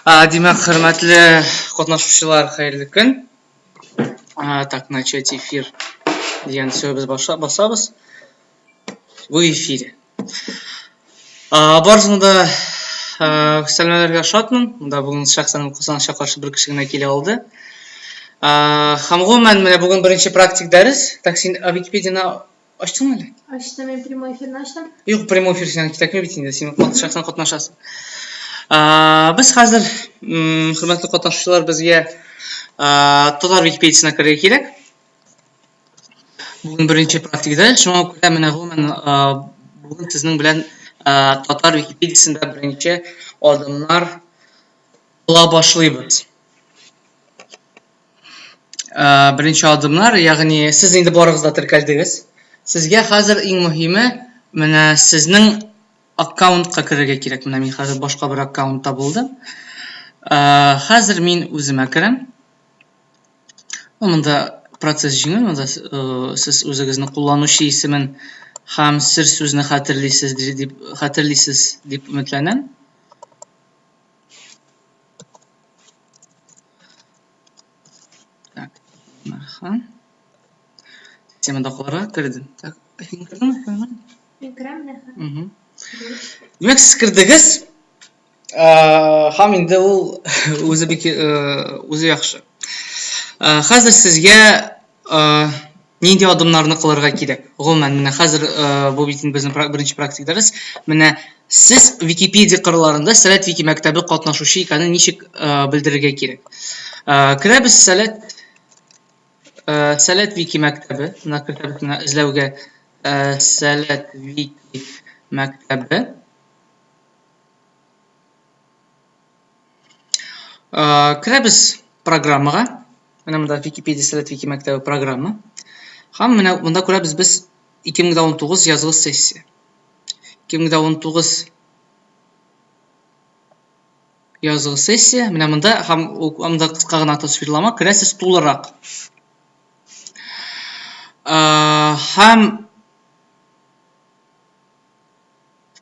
Димәк, хөрмәтле катнашучылар, хәерле көн. Так, начать эфир дигән сүз басабыз. В эфире. Барысына да сәламләргә шатмын. Монда бүген шәхсән укысаңча каршы бер кеше генә килә алды. Һәм гомумән, менә бүген беренче практик дәрес. Так, син Википедияне ачтыңмы әле? Ачтым, мин прямой эфирны ачтым. Юк, прямой эфир сиңа кирәкми бит инде, син шәхсән катнашасың. Без хәзер, хөрмәтле катнашучылар, безгә татар Википедиясенә керергә кирәк. Бүген беренче практик дәрес, шуңа күрә менә гомумән бүген сезнең белән татар Википедиясендә беренче адымнар кыла башлыйбыз. Беренче адымнар, ягъни сез инде барыгыз да теркәлдегез. Сезгә хәзер иң мөһиме менә сезнең аккаунтка керергә кирәк. Менә мин хәзер башка бер аккаунтта булдым. Хәзер мин үземә керәм. Ну, монда процесс җиңел, монда сез үзегезнең кулланучы исемен һәм сер сүзне хәтерлисез дип хәтерлисез дип өметләнәм. Так, аха. Системада калырга кердем. Так, син кердеңме? Мин керәм менә. Угу. Димәк, сез кердегез. Һәм инде ул үзе бик үзе яхшы. Хәзер сезгә нинди адымнарны кылырга кирәк? Гомумән, менә хәзер бу бит инде безнең беренче практик дәрес. Менә сез Википедия кырларында Сәләт Вики мәктәбе катнашучы икәнен ничек белдерергә кирәк? Керәбез Сәләт Сәләт Вики мәктәбе, менә кертәбез менә эзләүгә Сәләт Вики мәктәбе. Керәбез программага. Менә монда Википедия Сәләт Вики мәктәбе программа. Һәм менә монда күрәбез без 2019 язгы сессия. 2019 язгы сессия. Менә монда һәм монда кыска гына тасвирлама керәсез тулырак. Һәм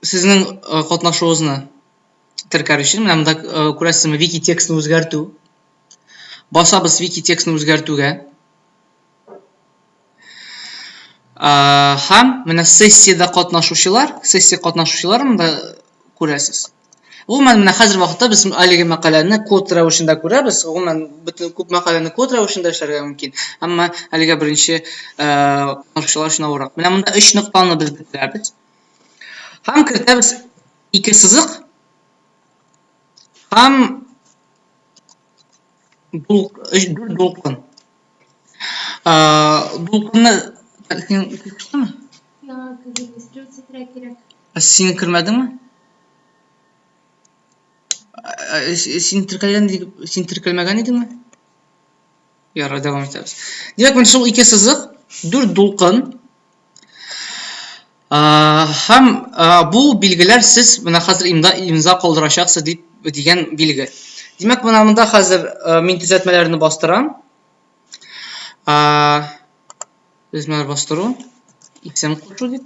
сезнең катнашуыгызны теркәр өчен менә монда күрәсезме вики текстны үзгәртү. Басабыз вики текстны үзгәртүгә. Һәм менә сессиядә катнашучылар, сессия катнашучылар монда күрәсез. Гомумән, менә хәзер вакытта без әлеге мәкаләне код рәвешендә күрәбез. Гомумән, бөтен күп мәкаләне код рәвешендә эшләргә мөмкин. Әмма әлегә беренче катнашучылар өчен авыррак. Менә монда өч ноктаны без бетерәбез. Һәм кертәбез ике сызык. Һәм дүрт дулкын. Дулкынны син кертәме? Яңа регистрироваться итәргә кирәк. Син кермәдеңме? Син теркәлгән, син теркәлмәгән идеңме? Ярар, дәвам итәбез. Димәк, менә шул ике сызык, дүрт дулкын. Һәм бу билгеләр сез менә хәзер имза, имза калдырачаксыз дип дигән билге. Димәк, менә монда хәзер мин төзәтмәләрне бастырам. Төзәтмәләр бастыру, исем кушу дип.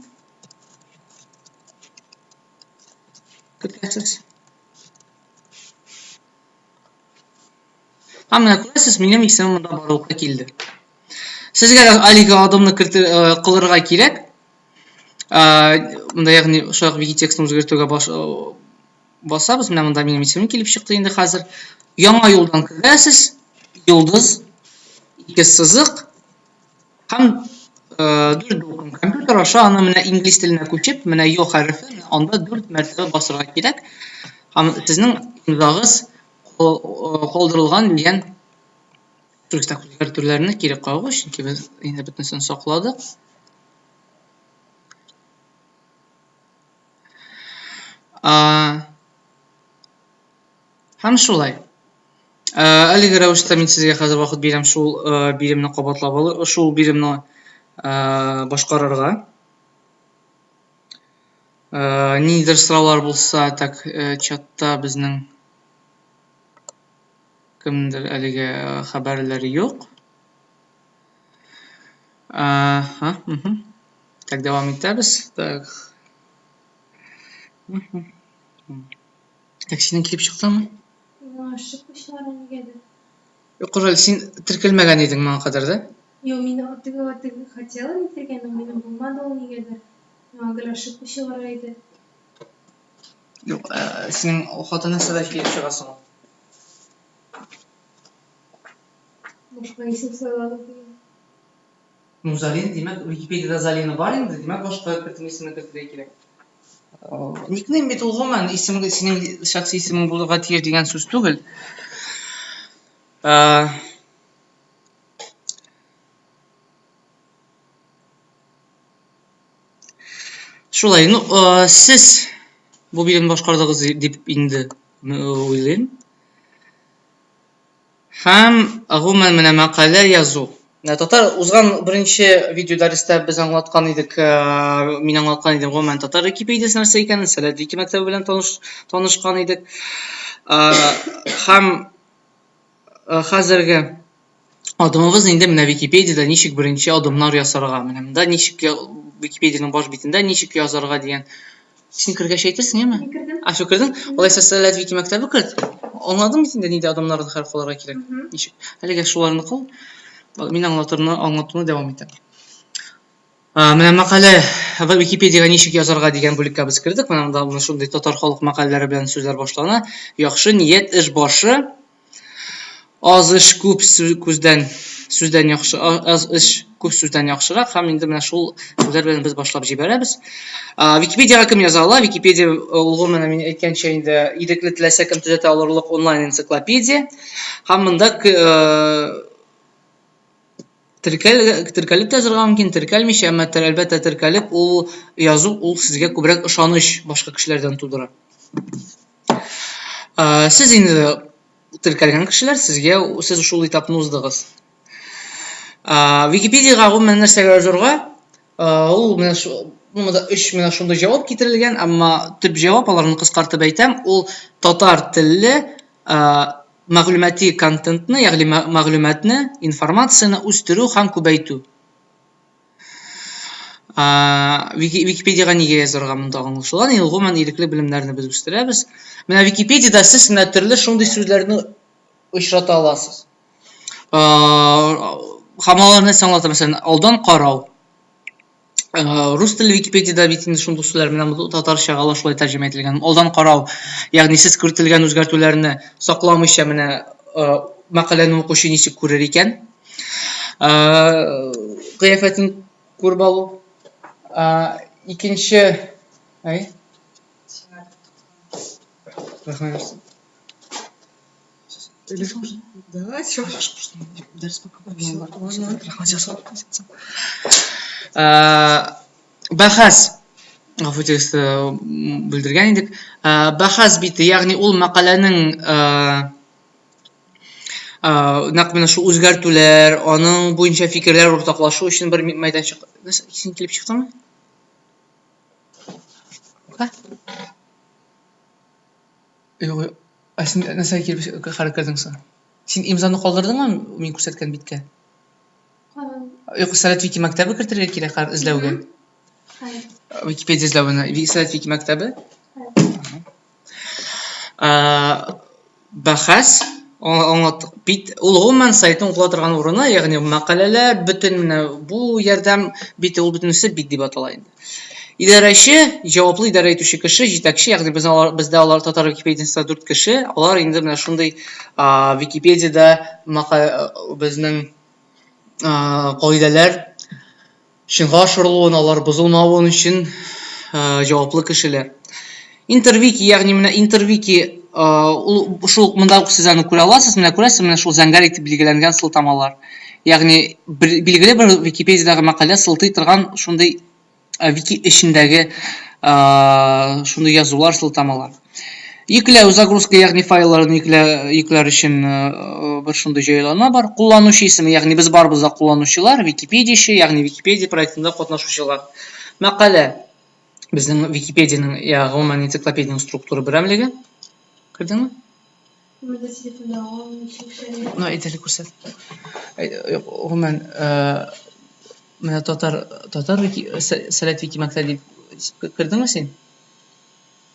Көтәсез. Һәм менә күрәсез, минем исемем монда барлыкка килде. Сезгә дә әлеге адымны кертер, кылырга кирәк. Монда ягъни шулай ук вики текстын үзгәртүгә баш, басабыз. Менә монда минем исемем килеп чыкты инде хәзер. Яңа юлдан керәсез. Йолдыз, ике сызык һәм дүрт дулкын. Компьютер аша аны менә инглиз теленә күчеп, менә ё хәрефе анда дүрт мәртәбә басырга кирәк. Һәм сезнең имзагыз калдырылган дигән сүз үзгәртүләрне кире кагу, чөнки без инде бөтенесен сакладык. Һәм шулай. Әлеге рәвештә мин сезгә хәзер вакыт бирәм шул биремне кабатлап алу, шул биремне башкарырга. Ниндидер сораулар булса, так, чатта безнең кемдер әлегә хәбәрләр юк. Ага, угу. Так, дәвам итәбез. Так. Так, синең килеп чыктымы? Миңа ошибка чыгара нигәдер. Юк, әле син теркәлмәгән идең моңа кадәр дә? Юк, мин теге теге хотела нитергә, но минем булмады ул нигәдер. Миңа гел ошибка чыгара иде. Юк, синең хата нәрсәдә килеп чыга соң? Башка исем сайладык дигән. Ну, Залина, димәк, Википедиядә Залина бар инде, димәк, башка кертем исемне кертергә кирәк. Никнейм бит ул гомумән исем, синең шәхси исемең булырга тиеш дигән сүз түгел. Шулай, ну, сез бу биремне башкардыгыз дип инде уйлыйм. Һәм гомумән менә мәкалә язу. Менә татар узган беренче видео дәрестә без аңлаткан идек, мин аңлаткан идем гомумән татар Википедиясе нәрсә икәнен, Сәләт Вики мәктәбе белән таныш, танышкан идек. Һәм хәзерге адымыбыз инде менә Википедиядә ничек беренче адымнар ясарга, менә монда ничек Википедиянең баш битендә ничек язарга дигән. Син кергәч әйтерсең, әйме? Мин кердем. А, всё, кердең? Алайса Сәләт Вики мәктәбе керт. Аңладың бит инде нинди адымнарны хәл кылырга кирәк. Ничек? Әлегә шуларны кыл. Мин аңлатырны, аңлатуны дәвам итәм. Менә мәкалә Википедиягә ничек язарга дигән бүлеккә без кердек. Менә монда менә шундый татар халык мәкальләре белән сүзләр башлана. Яхшы ният эш башы. Аз эш күп күздән сүздән яхшы, аз эш күп сүздән яхшырак һәм инде менә шул сүзләр белән без башлап җибәрәбез. Википедиягә кем яза ала? Википедия ул гомумән мин әйткәнчә инде ирекле теләсә кем төзәтә алырлык онлайн энциклопедия. Һәм монда теркәл теркәлеп тә язарга мөмкин, теркәлмичә, әмма әлбәттә теркәлеп ул язу ул сезгә күбрәк ышаныч башка кешеләрдән тудыра. Сез инде теркәлгән кешеләр, сезгә сез шул этапны уздыгыз. Википедиягә гомумән нәрсәгә язарга? Ул менә монда өч менә шундый җавап китерелгән, әмма төп җавап аларны кыскартып әйтәм, ул татар телле мәгълүмати контентны, ягъни мәгълүматны, информацияне үстерү һәм күбәйтү. Википедиягә нигә язарга монда аңлашылган, инде гомумән ирекле белемнәрне без үстерәбез. Менә Википедиядә сез менә төрле шундый сүзләрне очрата аласыз. Һәм алар нәрсә аңлата, мәсәлән, алдан карау. Рус теле Википедиядә бит инде шундый сүзләр менә татарчага ала шулай тәрҗемә ителгән. Алдан карау, ягъни сез кертелгән үзгәртүләрне сакламыйча менә мәкаләне укучы ничек күрер икән? Кыяфәтен күреп алу. Икенче, әй. Рәхмәт. Да, все. Бәхәс. Гафу итегез, бүлдергән идек. Бәхәс бите, ягъни ул мәкаләнең Нәкъ менә шул үзгәртүләр, аның буенча фикерләр уртаклашу өчен бер мәйданчык. Нәрсә, син килеп чыктыңмы? Ха? Юк, юк. Ә син нәрсә килеп хәл кердең соң? Син имзаны калдырдыңмы мин күрсәткән биткә? Юк, Сәләт Вики мәктәбе кертергә кирәк хәзер эзләүгә. Википедия эзләвенә. Сәләт Вики мәктәбе. Бәхәс аңлаттык. Бит ул гомумән сайтның укыла торган урыны, ягъни мәкаләләр, бөтен менә бу ярдәм бите ул бөтенесе бит дип атала инде. Идарәче, җаваплы идарә итүче кеше, җитәкче, ягъни без алар, бездә алар татар Википедиясендә дүрт кеше, алар инде менә шундый Википедиядә безнең кагыйдәләр чынга ашырылуын, алар бозылмавын өчен җаваплы кешеләр. Интервики, ягъни менә интервики ул шул монда ук сез аны күрә аласыз, менә күрәсез, менә шул зәңгәр итеп билгеләнгән сылтамалар. Ягъни билгеле бер Википедиядәге мәкалә сылтый торган шундый вики эчендәге шундый язулар, сылтамалар. Йөкләү, загрузка, ягъни файлларны йөкләр өчен бер шундый җайланма бар. Кулланучы исеме, ягъни без барыбыз да кулланучылар, Википедияче, ягъни Википедия проектында катнашучылар. Мәкалә, безнең Википедиянең, я, гомумән энциклопедиянең структура берәмлеге. Кердеңме? Монда телефонда ничек эшләргә? Ну, әйт әле, күрсәт. Гомумән, менә татар вики, Сәләт вики мәктәбе дип кердеңме син?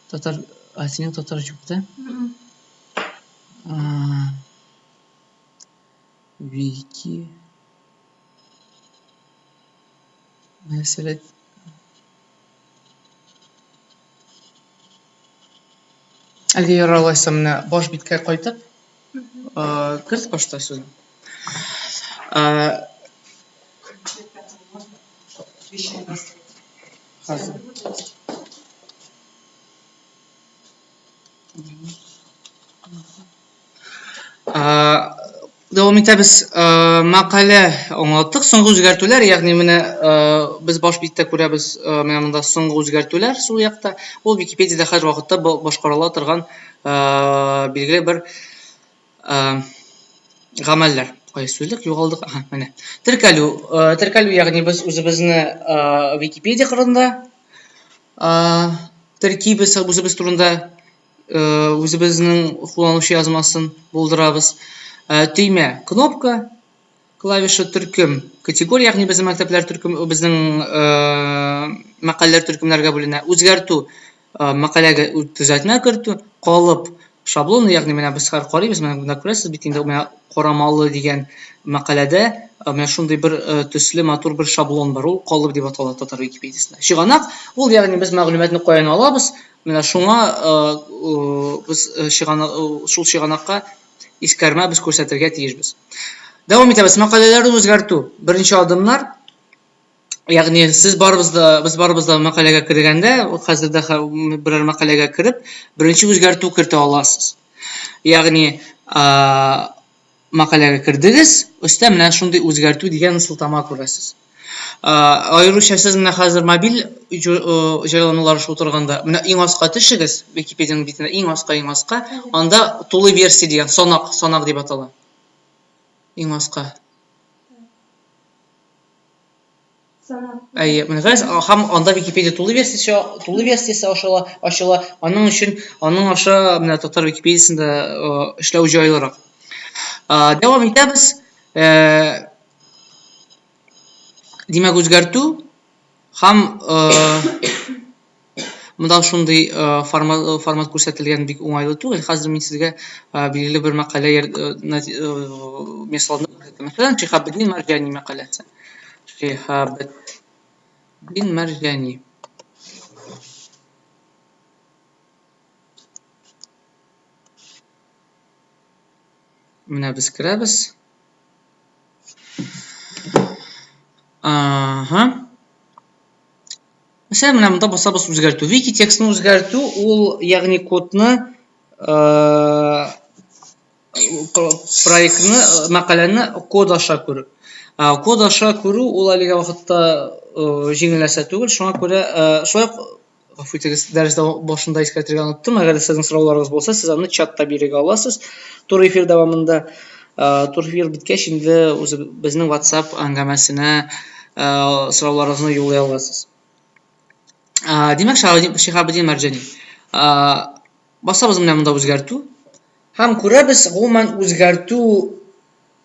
Татар, а синең татар юк, да? Вики. Мәсәлән, әлегә ярар алайса менә баш биткә кайтып, керт башта сүзен. Хәзер. Дәвам итәбез. Мәкалә аңлаттык. Соңгы үзгәртүләр, ягъни менә без баш биттә күрәбез, менә монда соңгы үзгәртүләр сул якта. Ул Википедиядә һәр вакытта башкарыла торган билгеле бер гамәлләр. Кай сүзлек югалдык? Аһа, менә. Теркәлү, теркәлү, ягъни без үзебезне Википедия кырында теркибез, үзебез турында үзебезнең кулланучы язмасын булдырабыз. Төймә, кнопка, клавиша төркем, категория, ягъни безнең мәктәпләр төркем, безнең мәкаләләр төркемнәргә бүленә. Үзгәртү, мәкаләгә төзәтмә кертү, калып, шаблон, ягъни менә без хәзер карыйбыз, менә монда күрәсез бит инде, менә карамалы дигән мәкаләдә менә шундый бер төсле матур бер шаблон бар, ул калып дип атала татар Википедиясендә. Чыганак, ул ягъни без мәгълүматны каян алабыз, Менә шуңа без чыганак, шул чыганакка искәрмә без күрсәтергә тиешбез. Дәвам итәбез. Мәкаләләрне үзгәртү. Беренче адымнар. Ягъни сез барыбыз да, без барыбыз да мәкаләгә кергәндә, хәзер дә берәр мәкаләгә кереп, беренче үзгәртү кертә аласыз. Ягъни мәкаләгә кердегез, өстә менә шундый үзгәртү дигән сылтама күрәсез. Аеруча сез менә хәзер мобиль җайланмалар аша утырганда, менә иң аска төшегез, Википедиянең битенә иң аска, иң аска, анда тулы версия дигән санак, санак дип атала. Иң аска. Санак. Әйе, менә күрәсез, һәм анда Википедия тулы версиясе, тулы версиясе ачыла, ачыла. Аның өчен, аның аша менә татар Википедиясендә эшләү җайлырак. Дәвам итәбез. Димәк, үзгәртү һәм монда шундый формат, формат күрсәтелгән бик уңайлы түгел. Хәзер мин сезгә билгеле бер мәкалә мисалында күрсәтәм. Мәсәлән, Шиһабетдин Мәрҗани мәкаләсе. Шиһабетдин Мәрҗани. Менә без керәбез. Ага. Мәсәлән, менә монда басабыз үзгәртү. Вики текстны үзгәртү ул, ягъни кодны проектны, мәкаләне код аша күрү. Код аша күрү ул әлеге вакытта җиңел нәрсә түгел, шуңа күрә шулай ук гафу итегез, дәрес башында искәртергә оныттым. Әгәр дә сезнең сорауларыгыз булса, сез аны чатта бирергә аласыз. Туры эфир дәвамында. Туры эфир беткәч, инде үзе безнең WhatsApp әңгәмәсенә сорауларыгызны юллый аласыз. Димәк, Шиһабетдин Мәрҗани. Басабыз менә монда үзгәртү. Һәм күрәбез, гомумән үзгәртү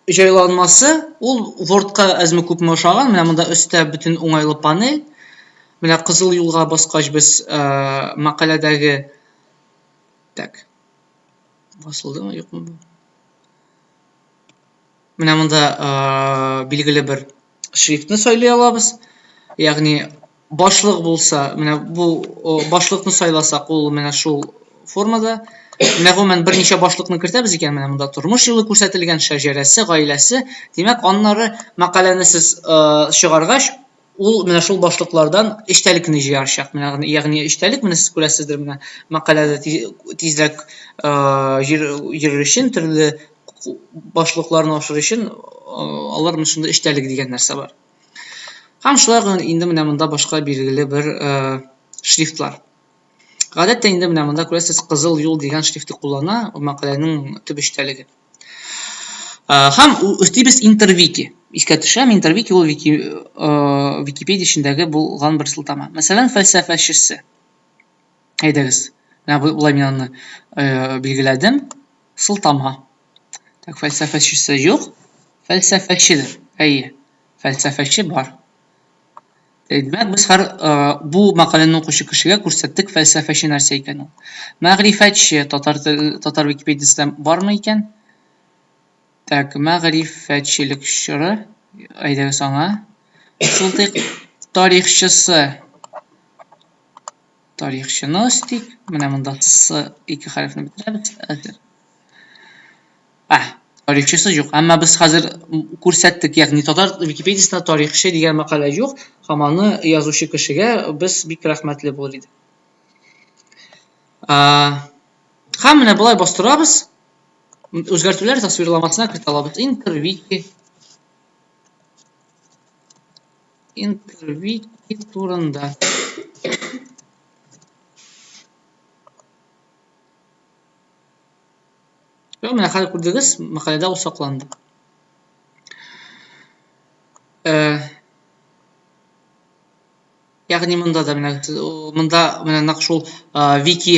җайланмасы ул Word-ка әзме-күпме ошаган. Менә монда өстә бөтен уңайлы панель. Менә кызыл юлга баскач без мәкаләдәге так басылдымы, юкмы бу? Менә монда билгеле бер шрифтны сайлый алабыз. Ягъни башлык булса, менә бу башлыкны сайласак, ул менә шул формада. Менә гомумән берничә башлыкны кертәбез икән, менә монда тормыш юлы күрсәтелгән, шәҗәрәсе, гаиләсе. Димәк, аннары мәкаләне сез чыгаргач, ул менә шул башлыклардан эчтәлекне җыярчак. Менә, ягъни эчтәлек менә сез күрәсездер, менә мәкаләдә тизрәк йөрер өчен төрле башлыкларны ашыр өчен алар менә шунда эчтәлек дигән нәрсә бар. Һәм шулай ук инде менә монда башка билгеле бер шрифтлар. Гадәттә инде менә монда күрәсез кызыл юл дигән шрифты куллана мәкаләнең төп эчтәлеге. Һәм өстибез интервики. Искә төшәм, интервики ул вики, Википедия эчендәге булган бер сылтама. Мәсәлән, фәлсәфәчесе. Әйдәгез. Менә болай мин аны билгеләдем. Сылтама. Так, фәлсәфәчесе юк. Фәлсәфәчедер. Әйе. Фәлсәфәче бар. Димәк, без һәр бу мәкаләне укучы кешегә күрсәттек фәлсәфәче нәрсә икән ул. Мәгърифәтче татар татар Википедиясендә бармы икән? Так, мәгърифәтчелек чоры, әйдәгез аңа. Шултыйк тарихчысы. Тарихчыны өстик. Менә монда с ике хәрефне бетерәбез. Әзер. А, тарихчысы юк. Әмма без хәзер күрсәттек, ягъни татар Википедиясендә тарихчы дигән мәкалә юк, һәм аны язучы кешегә без бик рәхмәтле булыр идек. Һәм менә болай бастырабыз. Үзгәртүләр тасвирламасына кертә алабыз. Интервики. Интервики турында. Менә хәзер күрдегез, мәкаләдә ул сакланды. Э, ягъни монда да менә монда менә нәкъ шул вики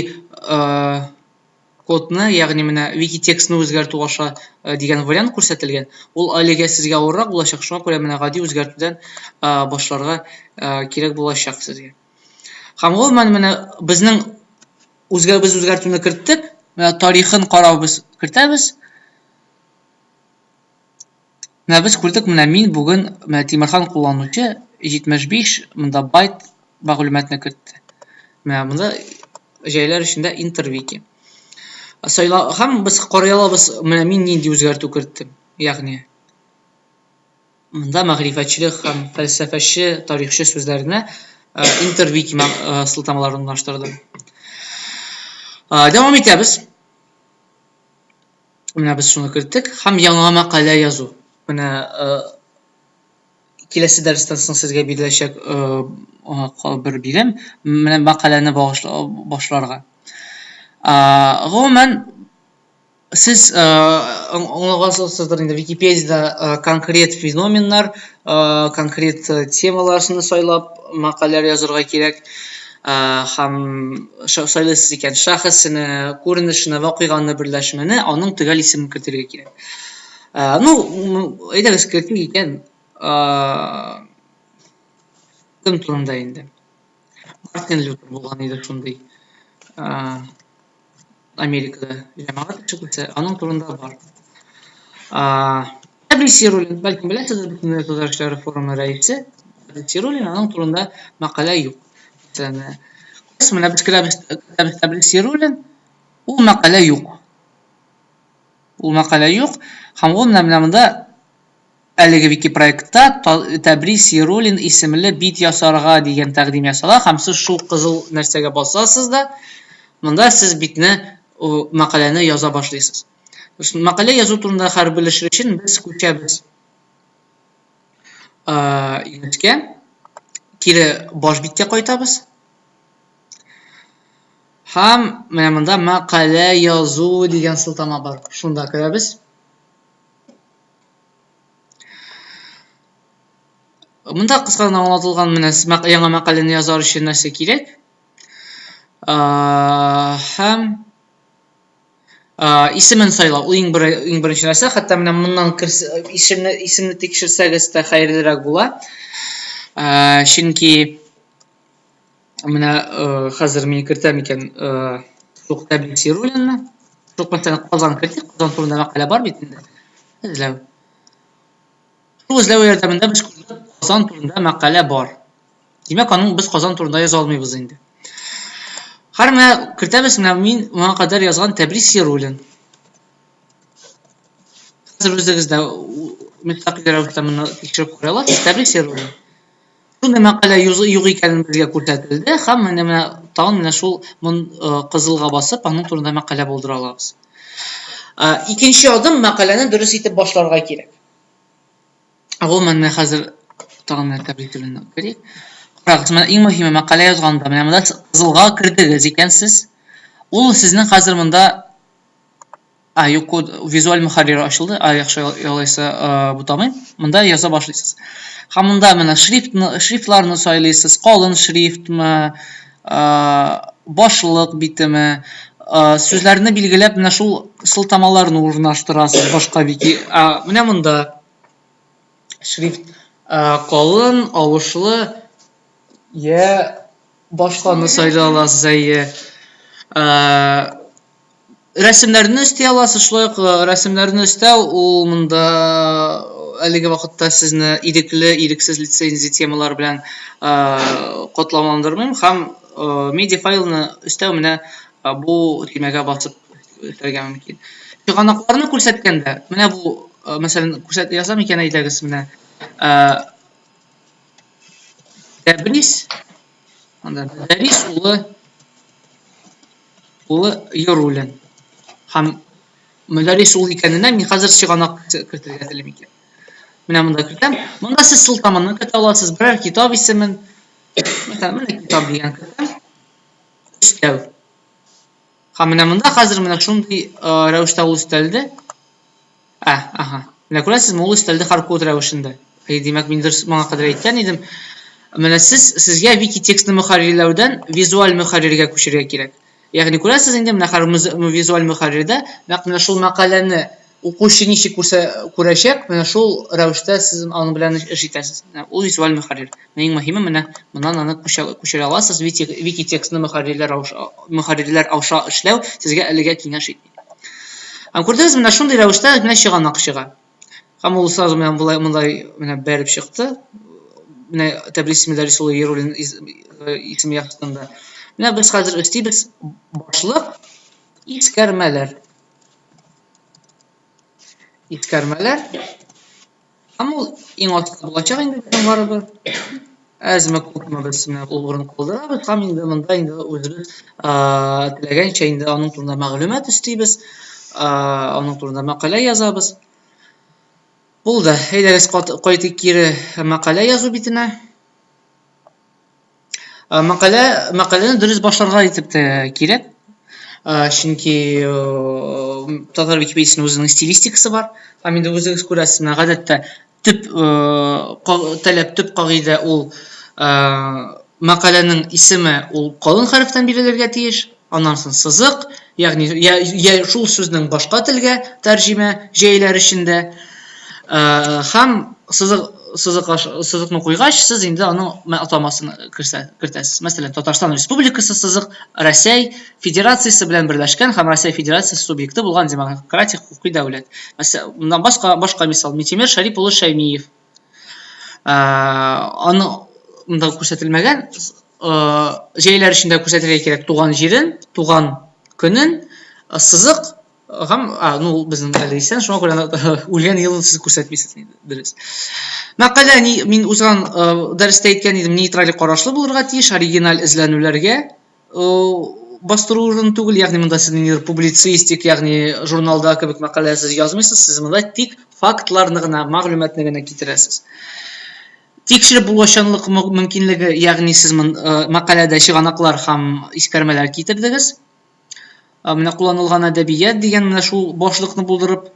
кодны, ягъни менә вики текстны үзгәртү аша дигән вариант күрсәтелгән. Ул әлегә сезгә авыррак булачак, шуңа күрә менә гади үзгәртүдән башларга кирәк булачак сезгә. Һәм гомумән менә безнең үзгә без үзгәртүне керттек, менә тарихын карау без кертәбез. Менә без күрдек, менә мин бүген менә Тимерхан кулланучы 75 монда байт мәгълүматны кертте. Менә монда җәйләр эчендә интервики. Сайла һәм без карый алабыз, менә мин нинди үзгәртү керттем. Ягъни монда мәгърифәтчелек һәм фәлсәфәче, тарихчы сүзләренә э, интервики э, сылтамаларын урнаштырдым. Э, дәвам итәбез. Менә без шуны керттек һәм яңа мәкалә язу. Менә э, киләсе дәрестән соң сезгә биреләчәк э, бер бирем, менә мәкаләне башларга. Гомумән, сез э, аңлагансыздыр инде Википедиядә конкрет феноменнар, конкрет темаларны сайлап мәкаләләр язырга кирәк. Һәм сайлыйсыз икән, шәхесне, күренешне, вакыйганы, берләшмәне, аның төгәл исемен кертергә кирәк. Ну, әйдәгез кертик икән, кем турында инде? Мартин Лютер булган иде шундый. Америкада җәмәгать эшлеклесе, аның турында бар. Тәбрис Яруллин, бәлкем беләсездер, Бөтендөнья татар эшләре форумы рәисе Тәбрис Яруллин, аның турында мәкалә юк. Мәсәлән, менә без керәбез, керәбез Тәбрис Яруллин, ул мәкалә юк. Ул мәкалә юк. Һәм ул менә менә монда әлеге вики-проектта Тәбрис Яруллин исемле бит ясарга дигән тәкъдим ясала һәм сез шул кызыл нәрсәгә басасыз да, монда сез битне, мәкаләне яза башлыйсыз. Мәкалә язу турында хәбәр белешер өчен без күчәбез юнескә, кире баш биткә кайтабыз. Һәм менә монда мәкалә язу дигән сылтама бар. Шунда керәбез. Монда кыска гына аңлатылган менә яңа мәкаләне язар өчен нәрсә кирәк. Һәм исемен сайлау ул иң, бер, иң беренче нәрсә. Хәтта менә моннан исемне, исемне тикшерсәгез дә хәерлерәк була. Чөнки менә хәзер мин кертәм икән Шук Тәбрис Яруллинны. Шук мәсәлән Казан кертик, Казан турында мәкалә бар бит инде. Эзләү. Шул эзләү ярдәмендә без күрдек, Казан турында мәкалә бар. Димәк, аның без Казан турында яза алмыйбыз инде. Хәр менә кертәбез, менә мин моңа кадәр язган Тәбрис Яруллин. Хәзер үзегез дә мөстәкыйль рәвештә моны тикшереп карый аласыз. Тәбрис Яруллин. Шундый мәкалә юк икәнен безгә күрсәтелде һәм менә менә тагын менә шул мон, э, кызылга басып, аның турында мәкалә булдыра алабыз. Э, икенче адым мәкаләне дөрес итеп башларга кирәк. Гомумән, менә хәзер тагын менә тәбрик телен керик. Карагыз, менә иң мөһиме мәкалә язганда, менә монда кызылга кердегез икән сез, ул сезнең хәзер монда А, юк, код визуаль мөхәррир ачылды. А, яхшы, алайса бутамыйм. Монда яза башлыйсыз. Һәм монда менә шрифтны, шрифтларны сайлыйсыз. Калын шрифтмы, башлык битеме, сүзләрне билгеләп, менә шул сылтамаларны урнаштырасыз башка вики. Менә монда шрифт калын, авышлы, я башканы сайлый аласыз, әйе. Рәсемнәрне өсти аласыз, шулай ук рәсемнәрне өстәү ул монда әлеге вакытта сезне ирекле, ирексез лицензия темалары белән катлауландырмыйм һәм медиа файлны өстәү менә бу төймәгә басып өстәргә мөмкин. Чыганакларны күрсәткәндә, менә бу, мәсәлән, күрсәт язам икән әйдәгез менә. Тәбрис, анда Мөдәррис улы Улы Яруллин. Һәм Мөдәррис ул икәненә мин хәзер чыганак кертергә телим икән. Менә монда кертәм. Монда сез сылтаманы кертә аласыз, берәр китап исемен. Мәсәлән, менә китап дигән кертәм. Өстәү. Һәм менә монда хәзер менә шундый рәвештә ул өстәлде. Ә, аһа. Менә күрәсезме, ул өстәлде хардкод рәвешендә. Әй, димәк, мин дөрес моңа кадәр әйткән идем. Менә сез сезгә вики текстны мөхәррирләүдән визуаль мөхәрриргә күчәргә кирәк. Ягъни күрәсез инде, менә хәр визуаль мөхәррирдә нәкъ менә шул мәкаләне укучы ничек күрсә күрәчәк, менә шул рәвештә сез аның белән эш итәсез. Менә ул визуаль мөхәррир. Менә иң мөһиме менә моннан аны күчерә аласыз. Вики, вики текстны мөхәррирләр мөхәррирләр аша эшләү сезгә әлегә киңәш итми. Һәм күрдегез, менә шундый рәвештә менә чыганак чыга. Һәм ул сразу менә болай мондай менә бәреп чыкты. Менә Тәбрис Мөдәррис улы Яруллин исеме астында. Менә без хәзер өстибез башлык искәрмәләр. Искәрмәләр. Һәм ул иң аста булачак инде безнең барыбер. Әзме күпме без менә ул урын калдырабыз һәм инде монда инде үзебез теләгәнчә инде аның турында мәгълүмат өстибез, аның турында мәкалә язабыз. Булды. Әйдәгез кайтыйк кире мәкалә язу битенә. Мәкалә, мәкаләне дөрес башларга итеп тә кирәк. Чөнки татар Википедиясенең үзенең стилистикасы бар. Һәм инде үзегез күрәсез, менә гадәттә төп таләп, төп кагыйдә ул мәкаләнең исеме ул калын хәрефтән бирелергә тиеш. Аннан соң сызык, ягъни я, я шул сүзнең башка телгә тәрҗемә җәйләр эчендә. Һәм сызык сызык сызыкны куйгач, сез инде аның атамасын кертәсез. Мәсәлән, Татарстан Республикасы сызык Рәсәй Федерациясе белән берләшкән һәм Рәсәй Федерациясе субъекты булган демократик хокукый дәүләт. Мәсәлән, моннан башка башка мисал Митимер Шәрип улы Шәймиев. Аны монда күрсәтелмәгән, җәйләр эчендә күрсәтергә кирәк туган җирен, туган көнен, сызык һәм а, ну безнең әле исән, шуңа күрә үлгән елын сез күрсәтмисез инде, дөрес. Мәкалә ни, мин узган дәрестә әйткән идем, нейтраль карашлы булырга тиеш, оригиналь эзләнүләргә бастыру урыны түгел, ягъни монда сез ниндидер публицистик, ягъни журналда кебек мәкалә сез язмыйсыз, сез монда тик фактларны гына, мәгълүматны гына китерәсез. Тикшереп булачанлык мөмкинлеге, ягъни сез мәкаләдә чыганаклар һәм искәрмәләр китердегез. Менә кулланылган әдәбият дигән менә шул башлыкны булдырып,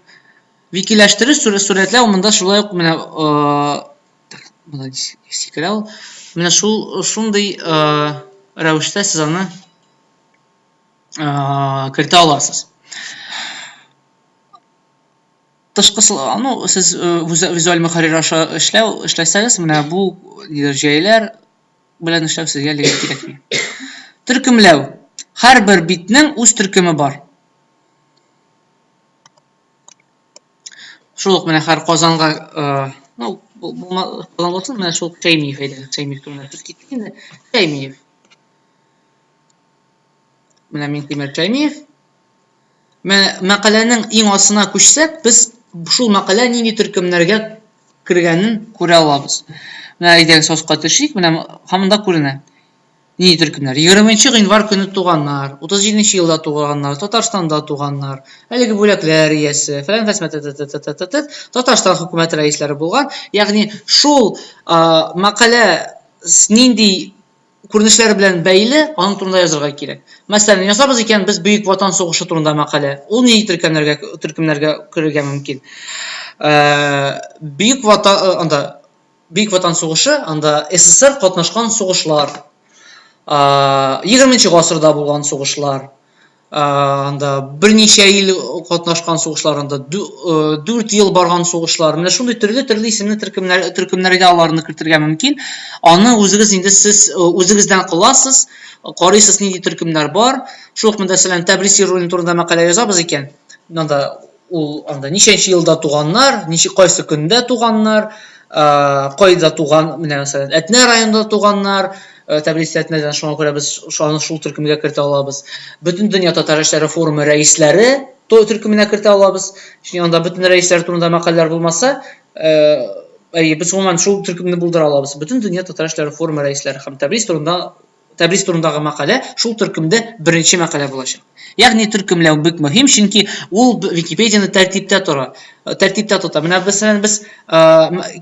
викиләштерү, сурәтләү монда шулай ук менә монда сикерә ул. Менә шул шундый рәвештә сез аны кертә аласыз. Тышкы ну, сез визуаль мөхәррир аша эшләү, эшләсәгез, менә бу нидер җәйләр белән эшләү сезгә әлегә кирәкми. Төркемләү. Һәрбер битнең үз төркеме бар. Шул ук менә һәр Казанга, ну, Казан булсын, менә шул Шәймиев әйдә, Шәймиев турында сүз китте инде. Шәймиев. Менә Миңтимер Шәймиев. Мәкаләнең иң астына күчсәк, без шул мәкалә нинди төркемнәргә кергәнен күрә алабыз. Менә әйдәгез аска төшик, менә һәм монда күренә. Нинди төркемнәр? 20 гыйнвар көне туганнар, 37 елда туганнар, Татарстанда туганнар, әлеге бүләкләр иясе, фәлән фәсмә Татарстан хөкүмәте рәисләре булган. Ягъни шул мәкалә нинди күренешләр белән бәйле, аның турында язырга кирәк. Мәсәлән, язабыз икән без Бөек Ватан сугышы турында мәкалә. Ул нинди төркемнәргә төркемнәргә керергә мөмкин? Бөек Ватан анда Бөек Ватан сугышы, анда СССР катнашкан сугышлар, 20 гасырда булган сугышлар, анда берничә ел катнашкан сугышлар, анда 4 ел барган сугышлар. Менә шундый төрле-төрле исемле төркемнәр, төркемнәргә аларны кертергә мөмкин. Аны үзегез инде сез үзегездән кыласыз. Карыйсыз, нинди төркемнәр бар. Шул ук, мәсәлән, Тәбрис Яруллин турында мәкалә язабыз икән, анда ул анда ничәнче елда туганнар, ничек кайсы көндә туганнар, кайда туган, менә мәсәлән, Әтнә районында туганнар, Тәбрис Әтнәдән, шуңа күрә без аны шул төркемгә кертә алабыз. Бөтен дөнья татар яшьләре форумы рәисләре төркеменә кертә алабыз. Чөнки анда бөтен рәисләр турында мәкаләләр булмаса, әйе, без гомумән шул төркемне булдыра алабыз. Бөтен дөнья татар яшьләре форумы рәисләре һәм Тәбрис турында Тәбрис турындагы мәкалә шул төркемдә беренче мәкалә булачак. Ягъни төркемләү бик мөһим, чөнки ул Википедияне тәртиптә тора, тәртиптә тота. Менә мәсәлән, без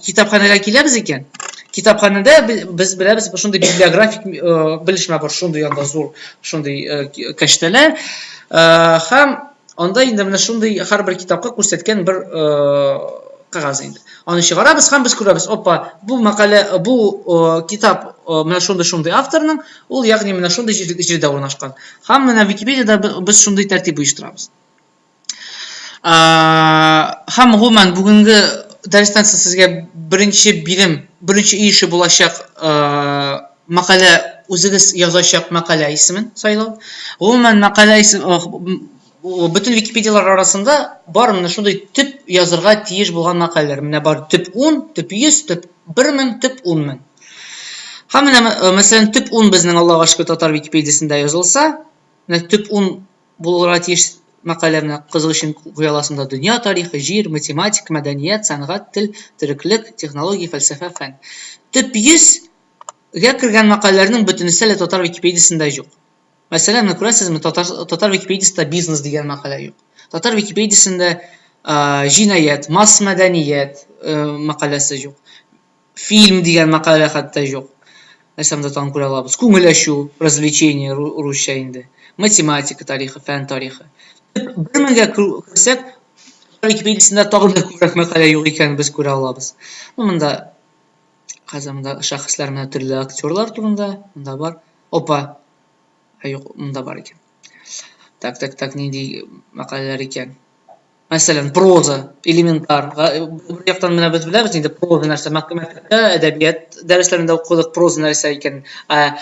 китапханәгә киләбез икән, китапханәдә без беләбез, шундый библиографик белешмә бар, шундый анда зур, шундый кәштәләр. Һәм анда инде менә шундый һәрбер китапка күрсәткән бер кәгазь инде. Аны чыгарабыз һәм без күрәбез, опа, бу мәкалә, бу китап менә шундый-шундый авторның, ул ягъни менә шундый җирдә урнашкан. Һәм менә Википедиядә без шундый тәртип оештырабыз. Һәм гомумән бүгенге дәрестән соң сезгә беренче бирем, беренче өй эше булачак мәкалә, үзегез язачак мәкалә исемен сайлау. Гомумән мәкалә исем бөтен Википедияләр арасында бар менә шундый төп язырга тиеш булган мәкаләләр. Менә бар төп 10, төп 100, төп 1000, төп 10000. Һәм менә мәсәлән төп 10 безнең Аллага шөкер татар Википедиясендә язылса, менә төп 10 булырга тиеш мәкалә менә кызык өчен куя аласың да дөнья тарихы, җир, математика, мәдәният, сәнгать, тел, тереклек, технология, фәлсәфә, фән. Төп 100 гә кергән мәкаләләрнең бөтенесе әле татар Википедиясендә юк. Мәсәлән, менә күрәсезме, татар, татар Википедиясендә бизнес дигән мәкалә юк. Татар Википедиясендә җинаять, масс мәдәният мәкаләсе юк. Фильм дигән мәкалә хәтта юк. Нәрсә монда тагын күрә алабыз? Күңел ачу, развлечение русча инде. Математика тарихы, фән тарихы. Бер меңгә керсәк, Википедиясендә тагын да күбрәк мәкалә юк икәнен без күрә алабыз. Ну, монда хәзер монда шәхесләр менә төрле актерлар турында монда бар. Опа. Ә юк, монда бар икән. Так, так, так, нинди мәкаләләр икән? Мәсәлән, проза, элементар. Бер яктан менә без беләбез инде проза нәрсә. Мәктәптә әдәбият дәресләрендә укыдык проза нәрсә икәнен. Ә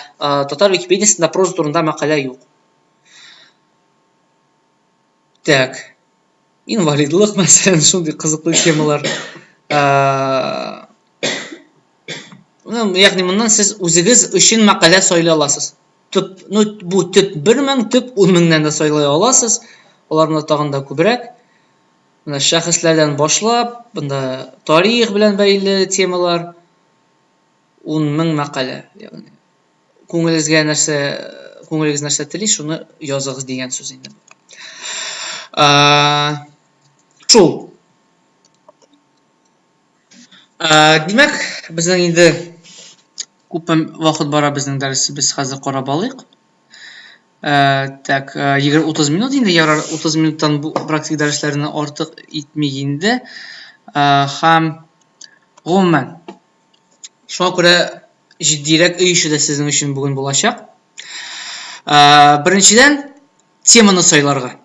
татар Википедиясендә проза турында мәкалә юк. Так. Инвалидлык, мәсәлән, шундый кызыклы темалар. Ну, ягъни моннан сез үзегез өчен мәкалә сайлый аласыз. Төп, ну, бу төп 1000, төп 10000-нән дә сайлый аласыз. Аларны тагын да күбрәк. Менә шәхесләрдән башлап, бында тарих белән бәйле темалар 10000 мәкалә, ягъни күңелегезгә нәрсә, күңелегез нәрсә тели, шуны языгыз дигән сүз инде. Шул. Димәк, безнең инде күпме вакыт бара безнең дәресебез, хәзер карап алыйк. Так, 20-30 минут инде, ярар, 30 минуттан бу практик дәресләрне артык итми инде. Һәм гомумән, шуңа күрә җитдирәк өй эше дә сезнең өчен бүген булачак. Беренчедән, теманы сайларга.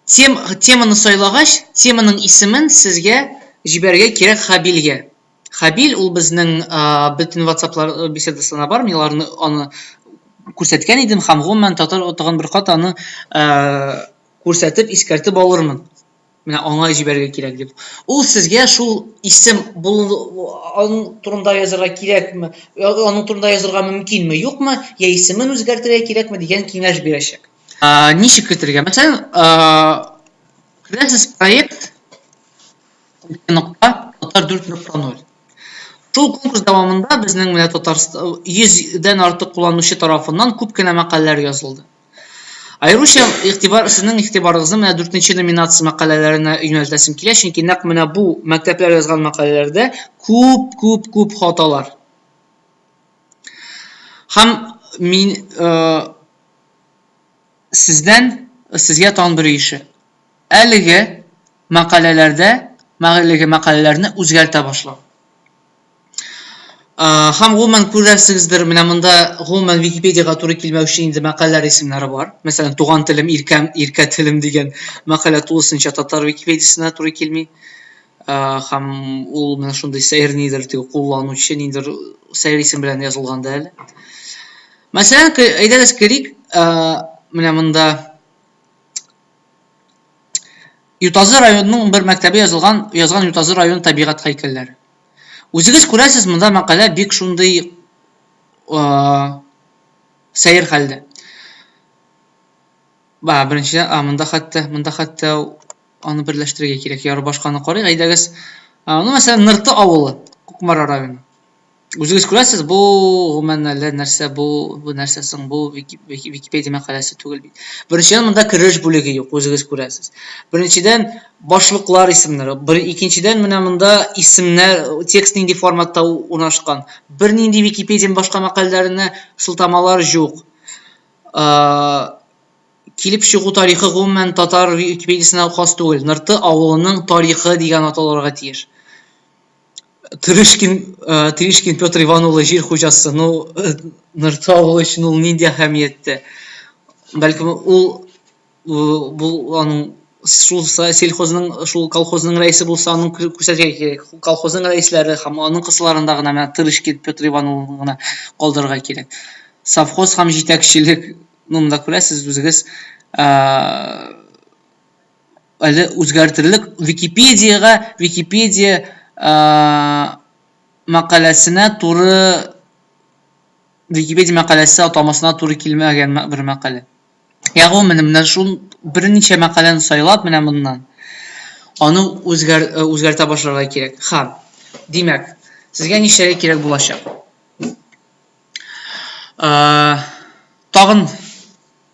Тем, теманы сайлагач, теманың исемен сезгә җибәрергә кирәк Хабилгә. Хабил ул безнең бөтен WhatsApp-лар беседасына бар, мин аларны аны күрсәткән идем һәм гомумән татар тагын бер кат аны күрсәтеп, искәртеп алырмын. Менә аңа җибәрергә кирәк дип. Ул сезгә шул исем аның турында язарга кирәкме, аның турында язарга мөмкинме, юкмы, я исемен үзгәртергә кирәкме дигән киңәш бирәчәк. Ничек кертергә? Мәсәлән, керәсез проект нокта татар 4.0. Шул конкурс дәвамында безнең менә Татарстан 100 дән артык кулланучы тарафыннан күп кенә мәкаләләр язылды. Аеруча игътибар, сезнең игътибарыгызны менә дүртенче номинация мәкаләләренә юнәлтәсем килә, чөнки нәкъ менә бу мәктәпләр язган мәкаләләрдә күп, күп, күп хаталар. Һәм мин сездән, сезгә тагын бер ише. Әлеге мәкаләләрдә, әлеге мәкаләләрне үзгәртә башлау. Һәм гомумән күрәсегездер, менә монда гомумән Википедиягә туры килмәүче инде мәкаләләр исемнәре бар. Мәсәлән, Туган телем, иркәм, иркә телем дигән мәкалә тулысынча татар Википедиясенә туры килми. Һәм ул менә шундый сәер нидер, теге кулланучы нидер сәер исем белән язылган да әле. Мәсәлән, әйдәгез керик, менә монда Ютазы районының бер мәктәбе язылган, язган Ютазы район табигать һәйкәлләре. Үзегез күрәсез, монда мәкалә бик шундый сәер хәлдә. Ба, беренчедән, а, монда хәтта, монда хәтта аны берләштерергә кирәк. Яры башканы карыйк, әйдәгез. Ну, мәсәлән, Нырты авылы, Кукмара районы. Үзегез күрәсез, бу гомумән әллә нәрсә, бу, бу нәрсә соң, бу Википедия мәкаләсе түгел бит. Беренчедән, монда кереш бүлеге юк, үзегез күрәсез. Беренчедән, башлыклар исемнәре. Бер, икенчедән, менә монда исемнәр, текст нинди форматта урнашкан. Бернинди Википедиянең башка мәкаләләренә сылтамалар юк. Килеп чыгу тарихы гомумән татар Википедиясенә хас түгел. Нырты авылының тарихы дигән аталырга тиеш. Трышкин, э, Тришкин Петр Иван улы җир хуҗасы. Ну, э, Нырты авылы өчен ул нинди әһәмияттә? Бәлкем ул бу аның шул сельхозның, шул колхозның рәисе булса, аның күрсәтергә кирәк. Колхозның рәисләре һәм аның кысаларында гына менә Трышкин Петр Иван улын гына калдырырга кирәк. Совхоз һәм җитәкчелек, ну, монда күрәсез үзегез, э, әле үзгәртерлек Википедиягә Википедия мәкаләсенә туры Википедия мәкаләсе атамасына туры килмәгән бер мәкалә. Ягъни менә менә шул берничә мәкаләне сайлап менә моннан аны үзгәр, үзгәртә башларга кирәк. Һәм, димәк, сезгә нишләргә кирәк булачак? Тагын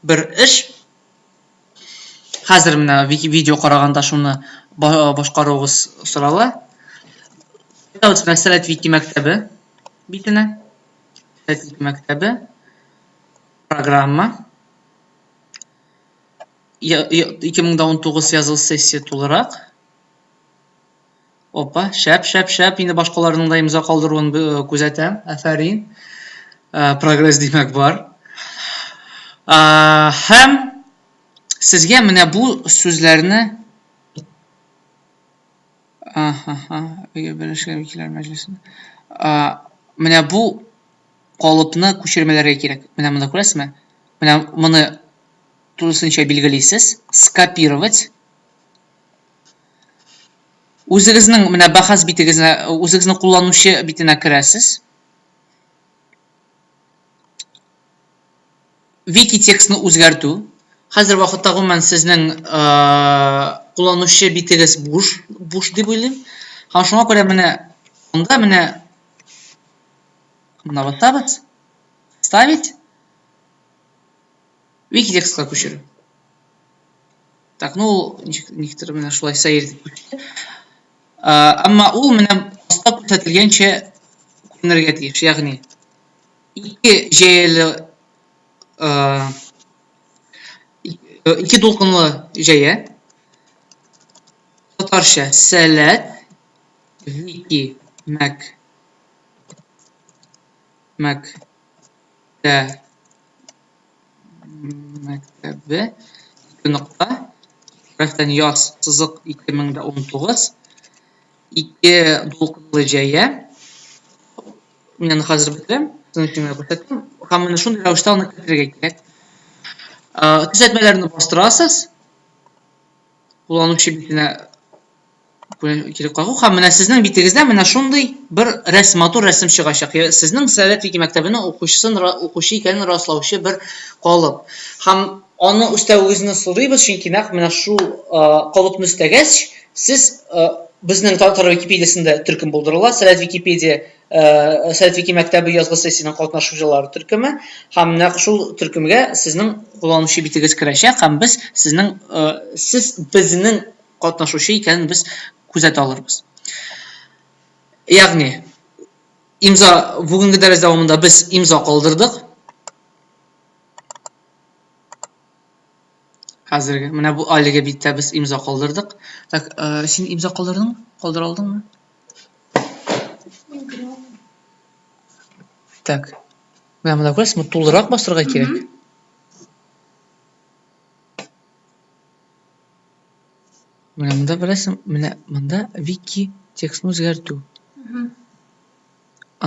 бер эш. Хәзер менә видео караганда шуны башкаруыгыз сорала. Менә Сәләт Вики мәктәбе битенә. Сәләт Вики мәктәбе программа. 2019 языл сессия тулырак. Опа, шәп, шәп, шәп. Инде башкаларның да имза калдыруын э, күзәтәм. Афәрин. Э, прогресс димәк бар. Э, һәм сезгә менә бу сүзләрне Аһа, Берләшкән Вәкилләр Мәҗлесендә. Менә бу калыпны күчермәләргә кирәк. Менә монда күрәсезме? Менә моны тулысынча билгелисез. Скопировать. Үзегезнең менә бәхәс битегезне, үзегезнең кулланучы битенә керәсез. Вики текстны үзгәртү. Хәзер вакытта гомумән сезнең кулланучы битегез буш, буш дип уйлыйм. Һәм шуңа күрә менә монда менә монда басабыз. Вставить. Вики текстка күчерү. Так, ну ул ничек никтер менә шулай сәер итеп күчте. Әмма ул менә аста күрсәтелгәнчә күренергә тиеш, ягъни ике җәяле ике дулкынлы җәя татарча сәләт вики мәк мәк тә мәктәбе ике нокта хәрефтән яз сызык 2019 ике дулкынлы җәя мин аны хәзер бетерәм сезнең өчен генә күрсәттем һәм менә шундый рәвештә аны кертергә кирәк төзәтмәләрне бастырасыз кулланучы битенә килеп кагу һәм менә сезнең битегездә менә шундый бер рәсем, матур рәсем чыгачак. Сезнең Сәләт Вики мәктәбенең укучысын, укучы икәнен раслаучы бер калып. Һәм аны өстәвегезне сорыйбыз, чөнки нәкъ менә шул калыпны өстәгәч, сез безнең татар Википедиясендә төркем булдырыла, Сәләт Википедия Сәләт Вики мәктәбе язгы сессиянең катнашучылары төркеме һәм нәкъ шул төркемгә сезнең кулланучы битегез керәчәк һәм без сезнең сез безнең катнашучы икәнен без күзәтә алырбыз. Ягъни, имза бүгенге дәрес дәвамында без имза калдырдык. Хәзерге менә бу әлеге биттә без имза калдырдык. Так, э, син имза калдырдыңмы? Калдыра алдыңмы? Так. Менә монда күрәсезме, тулырак бастырырга кирәк. Менә монда беләсең, менә монда вики текстны үзгәртү.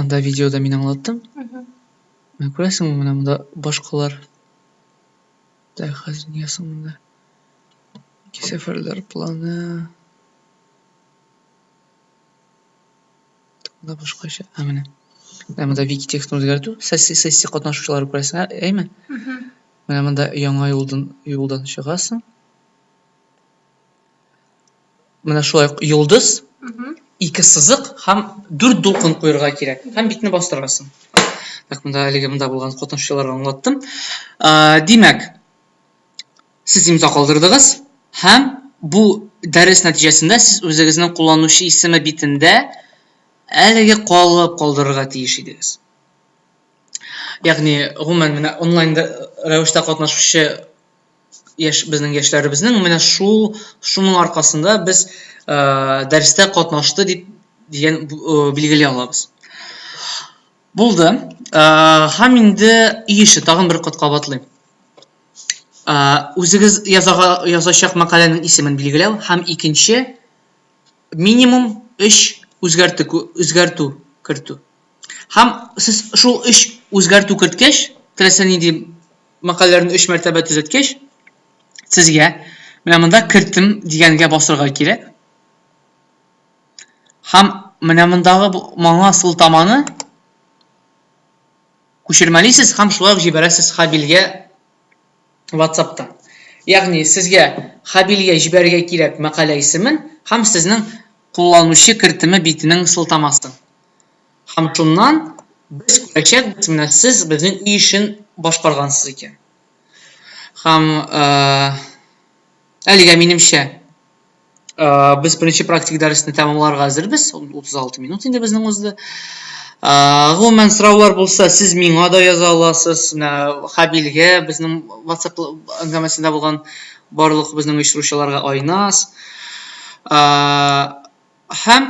Анда видеода мин аңлаттым. Менә күрәсеңме, менә монда башкалар. Так, хәзер нигә соң монда? Сәфәрләр планы. Монда башкача. Ә менә. Менә монда вики текстын үзгәртү. Сессия, сессия катнашучылары күрәсең, әйме? Менә монда яңа юлдан юлдан чыгасың. Менә шулай ук йолдыз, ике сызык һәм дүрт дулкын куерга кирәк. Һәм битне бастырасың. Так, монда әлеге монда булган катнашучыларга аңлаттым. Димәк, сез имза калдырдыгыз һәм бу дәрес нәтиҗәсендә сез үзегезнең кулланучы исеме битендә әлеге калып калдырырга тиеш идегез. Ягъни, гомумән, менә онлайн рәвештә катнашучы яшь безнең яшьләребезнең менә шул шуның аркасында без дәрестә катнашты дип дигән билгели алабыз. Булды. Һәм инде өй эше тагын бер кат кабатлыйм. Үзегез язага язачак мәкаләнең исемен билгеләү һәм икенче минимум өч үзгәртү үзгәртү кертү. Һәм сез шул өч үзгәртү керткәч, теләсә нинди мәкаләләрне өч мәртәбә төзәткәч, сезгә менә монда кертем дигәнгә басырга кирәк. Һәм менә мондагы моңа сылтаманы күчермәлисез һәм шулай ук җибәрәсез Хабилгә WhatsApp-тан. Ягъни сезгә Хабилгә җибәрергә кирәк мәкалә исемен һәм сезнең кулланучы кертеме битенең сылтамасын. Һәм шуннан без күрәчәкбез, менә сез безнең өй эшен башкаргансыз икән. Һәм әлегә минемчә без беренче практик дәресне тәмамларга әзербез. 36 минут инде безнең узды. Гомумән сораулар булса, сез миңа да яза аласыз. Менә Хабилгә, безнең WhatsApp әңгәмәсендә булган барлык безнең оештыручыларга Айназ. Һәм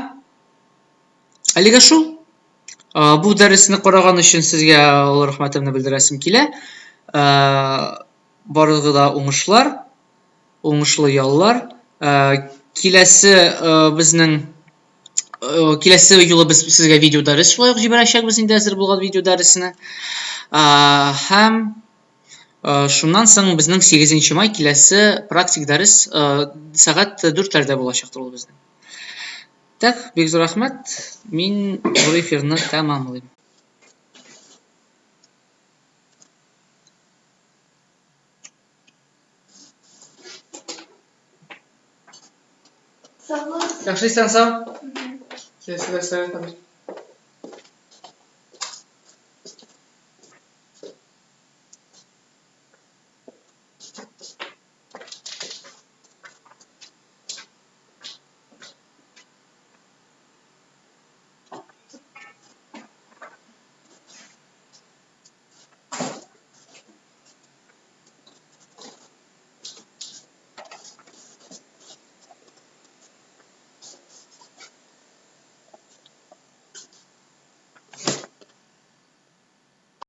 әлегә шул. Бу дәресне караган өчен сезгә олы рәхмәтемне белдерәсем килә. Барыгызга да уңышлар, уңышлы яллар. Киләсе безнең киләсе юлы без сезгә видео дәрес шулай ук җибәрәчәкбез инде әзер булган видео дәресне. Һәм шуннан соң безнең 8 май киләсе практик дәрес сәгать 4-ләрдә булачактыр ул безнең. Так, бик зур рәхмәт. Мин бу эфирны тәмамлыйм. Сау бул. Яхшы, исән сау. Киләсе дәрестә.